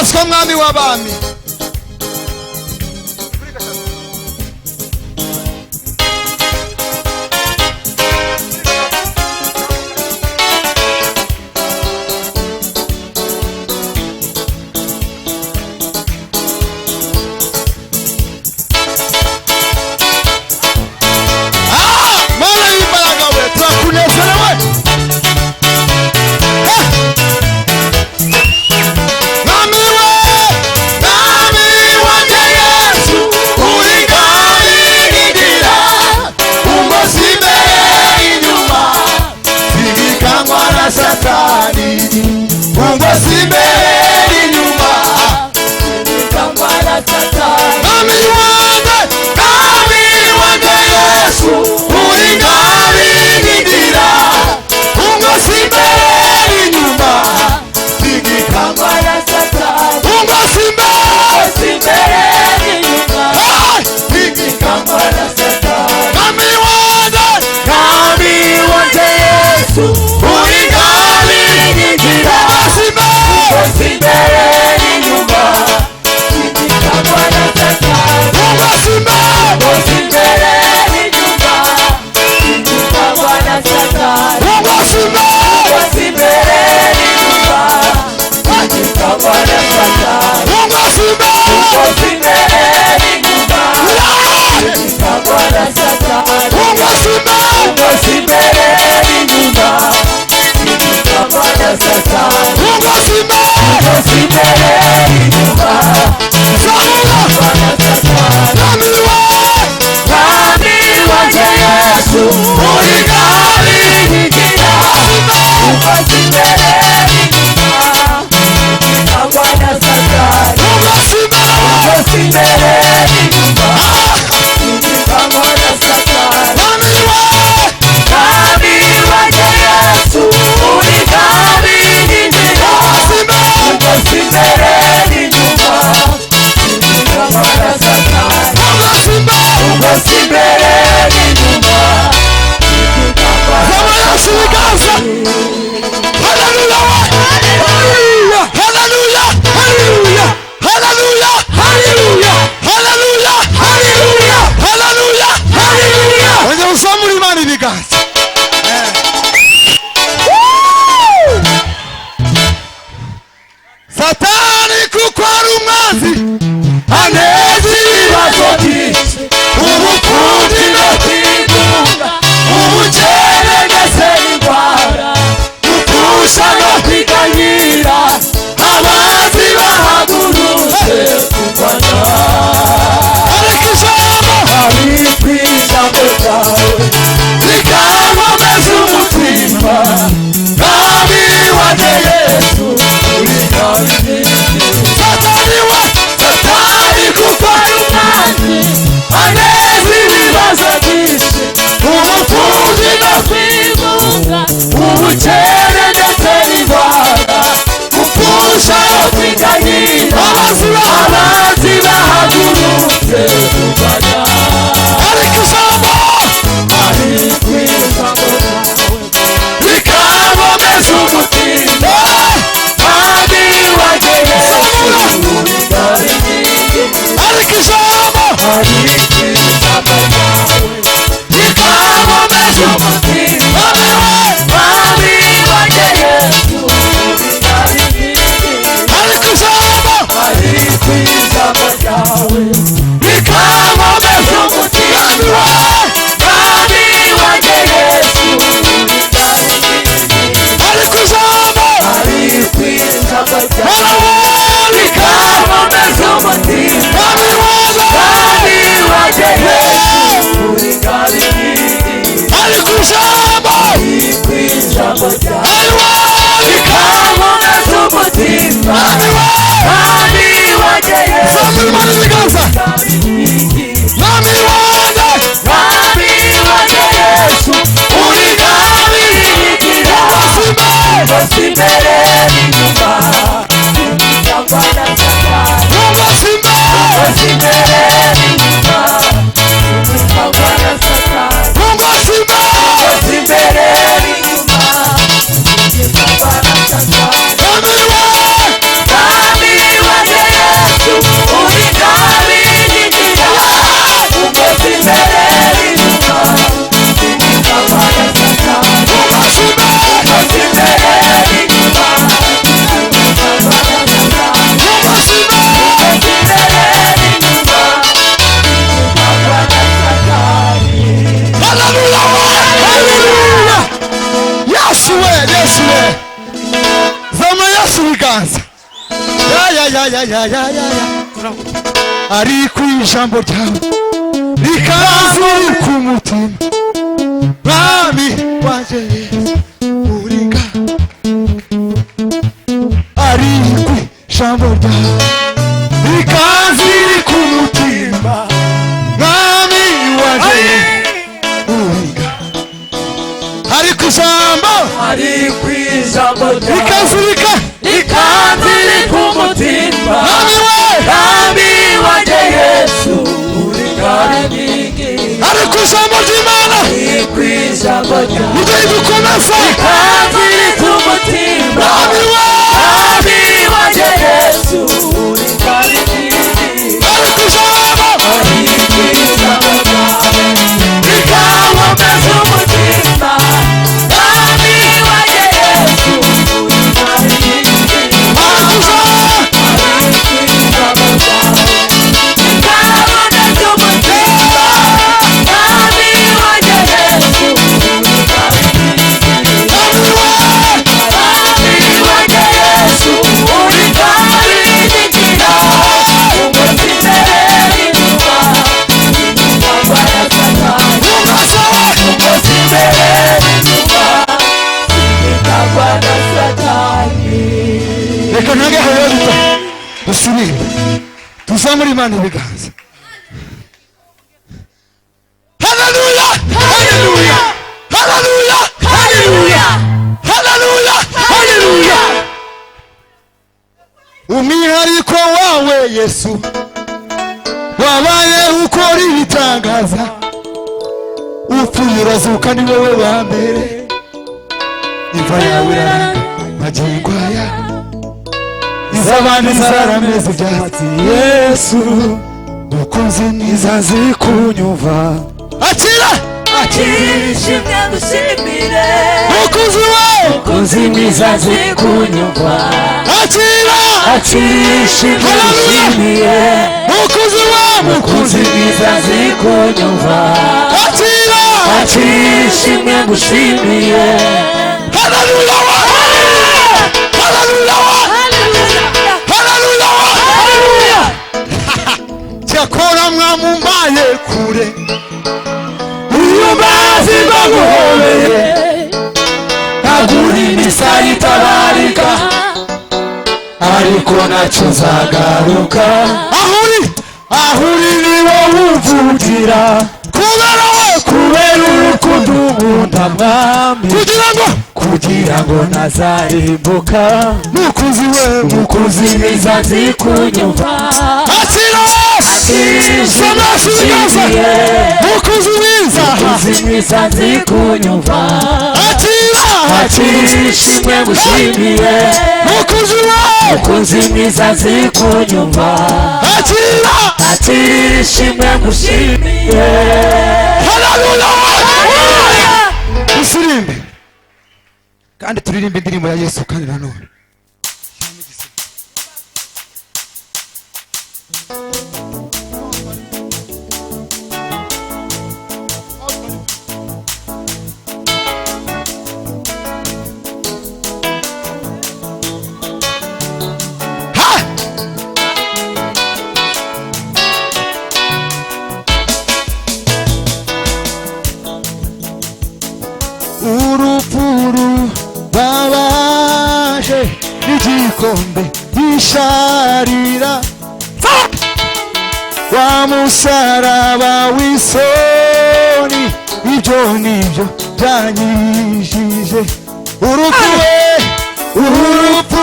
Himbazwa mwami w'abami. Mana y'imbaraga we, turakunezerewe. Mwami we, mwami wanjye Yesu, uri ngabirigira, ungozi imbere inyuma, singikangwa na Satani. Ungozi imbere inyuma, Singikangwa na Satani. Mwami wanjye, mwami wanjye Yesu, uri ngabirigira, ungozi imbere inyuma, singikangwa Singikangwa na Satani. ungozi imbere. Ungozi imbere inyuma, Hey! singikangwa na Satani. Mwami wanjye, Mwami wanjye Yesu, uri ngabirigira, ungozi imbere. Ungozi imbere inyuma, singikangwa na Satani. Ungozi imbere. Ungozi imbere inyuma, singikangwa na Satani. Ungozi imbere. Ungozi imbere inyuma, singikangwa na Satani. Ungozi imbere. Ungozi imbere inyuma, singikangwa na Satani. Ungozi imbere. Ungozi imbere inyuma, singikangwa na Satani. Ungozi imbere. Ungozi imbere inyuma, Zamura. singikangwa na Satani. Mwami we, Mwami wanjye Yesu, uri ngabirigira, Ibiganza ya ya ya ya ya ya ya ya. Ariko ijambo ryawe rikanzuri ku mutima, mwami wanjye Yesu uringa. Ariko ijambo ryawe rikanzuri ku mutima, mwami wanjye Yesu uringa. Ariko ijambo, ariko ijambo ryawe rikazurika rikanziri ku mutima, mwami we, mwami wanjye Yesu uringaniye. Ariko ijambo ry'Imana ariko ijambo ryawe niryo ridukomeza, rikanziri ku mutima, mwami we, mwami wanjye Yesu uringaniye. Ariko ijambo ariko ijambo ryawe rikankomeza umutima, mwami wanjye Yesu uringaniye. Ariko ijambo reka ntange haleluya, dusubire tuzamure Imana ibiganza. Haleluya, haleluya, haleluya, haleluya, haleluya, haleluya. Umwihariko wawe Yesu wabaye ukora ibitangaza, upfuye urazuka ni wowe wa mbere, imva yawe iraranga magingo aya, iz'abandi zarameze ibyatsi. Yesu Mukunzi mwiza izazi kunyumva, akira Ishimwe ngushimire, mukunzi we, mukunzi mwiza azi kunyumva, akira akishimwe ngushimiye, mukunzi we, mukunzi mwiza azi kunyumva, akira akishimwe ngushimiye. Haleluya wa, haleluya wa, haleluya wa, haleluya. Cyakora mwamumbaye kure, Uyu mazi baguhobeye, ntagura imisaya itabarika, ariko nacyo nzagaruka. Ahuri Ahuri ni wowe umvugira, kubera we, kubera urukundo unkunda mwami, kugira ngo ntazarimbuka. Mukunzi we, Mukunzi mwiza azi kunyumva, akira soma ibiganza, mukunzi mwiza, mukunzi mwiza azi kunyumva, akira akishimwe ngushimiye, mukunzi we, mukunzi mwiza azi kunyumva, akira akishimwe ngushimiye. Haleluya. Dusirimbe kandi turirimbe indirimbo ya Yesu kandi nanone. Ha! Urupfu rubabaje n'igikombe gisharira, wa musaraba w'isoni, ibyo nibyo byanyijije urupfu we, urupfu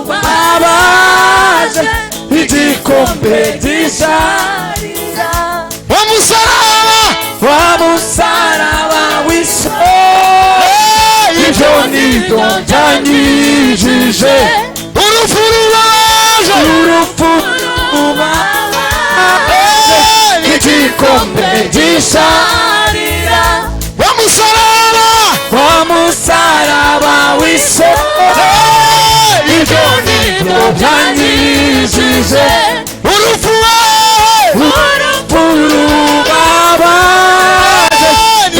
Rubabaje igikombe gisharira, wa musaraba, wa musaraba w'isoni, ibyo nibyo byanyijije urupfu rubabaje, urupfu rubabaje igikombe gisharira, wa musaraba, wa musaraba w'isoni, ibyo nibyo byanyijije urupfu we, urupfu rubabaje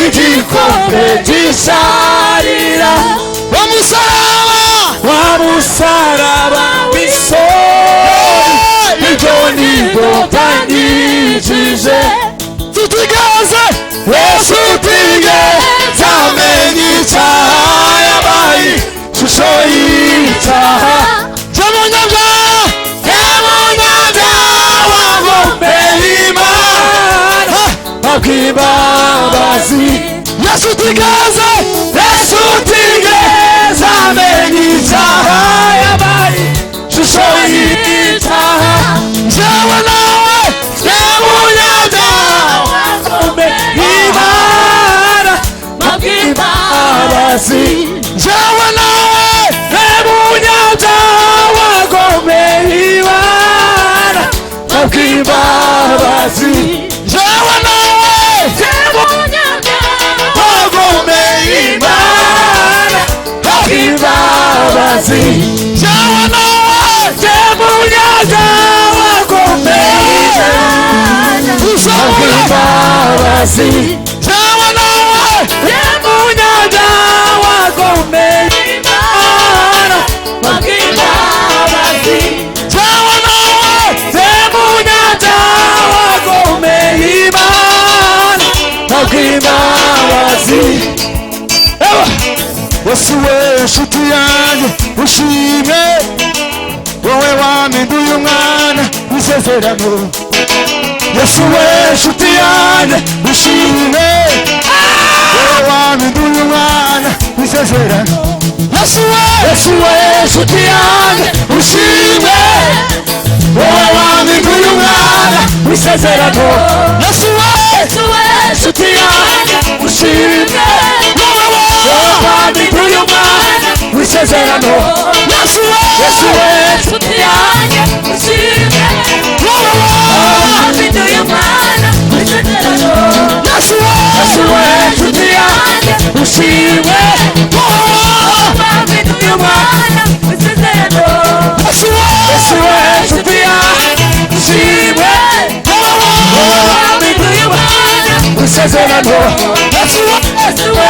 igikombe gisharira, wa musaraba, wa musaraba Byankijije tutigeze Yesu utigeze amenya icyaha yabaye ishusho y'icyaha cy'umunyabyaha Yamunyabyaha wagomeye Imana Abw'imbabazi Yesu utigeze Yesu utigeze amenya icyaha yabaye ishusho y'icyaha njyewe nawe Yamunyabyaha wagomeye Imana Abw'imbabazi njyewe nawe Emunyabyaha wagomeye Imana Abw'imbabazi njyewe nawe wagomeye Imana Abw'imbabazi njyewe nawe Emunyabyaha wagomeye Imana tuzamure Abw'imbabazi njyewe nawe Emunyabyaha wagomeye Imana Abw'imbabazi njyewe nawe Emunyabyaha wagomeye Imana Abw'imbabazi Yesu we nshuti yanjye ushime wowe wampinduye umwana w'isezerano Yesu we nshuti yanjye ushime wowe wampinduye umwana w'isezerano Yesu we Yesu we nshuti yanjye ushime wowe wampinduye umwana w'isezerano Yesu we Yesu we nshuti yanjye ushime wowe wampinduye umwana w'isezerano Yesu we Yesu we nshuti yanjye wowe Yesu we Yesu we nshuti yanjye ushime wowe umwana Yesu we Yesu we nshuti yanjye ushime wowe wampinduye umwana w'isezerano Yesu we Yesu we